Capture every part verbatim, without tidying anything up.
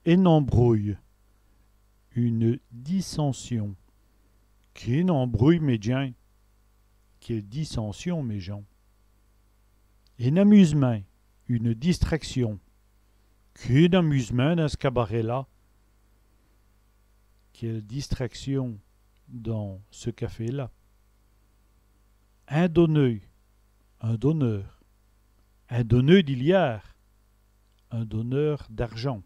In embrouye, une dissension. Qué-n embrouye, mès djins ! Quelle dissension, mes gens ! In amûsemint, une distraction. Qué-n amûsemint dins ç' cabaret-là ! Quelle distraction dans ce café-là ! In doneû, un donneur. In doneû di liârds, un donneur d'argent.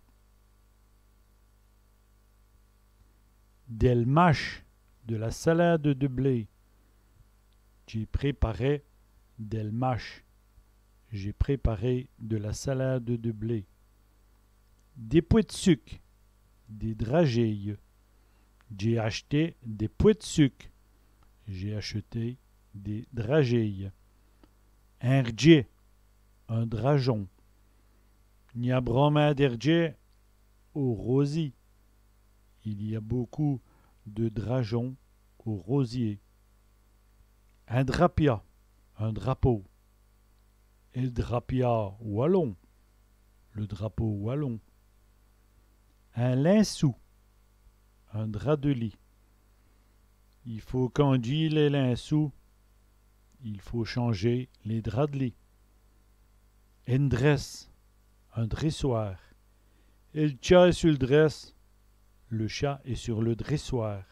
Dèl mache, de la salade de blé. Dj'é préparè dèl mache. J'ai préparé de la salade de blé. Dès pwès d' suke, des dragées. Dj'é ach'té dès pwès d' suke. J'ai acheté des dragées. In rdjèt, un drageon. Gn-a branmint d' rdjèts au rôsî. Il y a beaucoup de drageons au rosier. In drapia, un drapeau. El drapia walon, le drapeau wallon. In linçou, un drap de lit. I faut candjî lès linçoûs. Il faut changer les draps de lit. In drèsse, un dressoir. El tchat èst su l' drèsse. Le chat est sur le dressoir.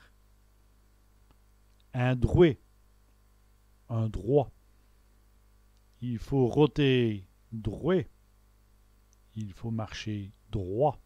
In drwèt, un droit. I faut roter drwèt. Il faut marcher droit.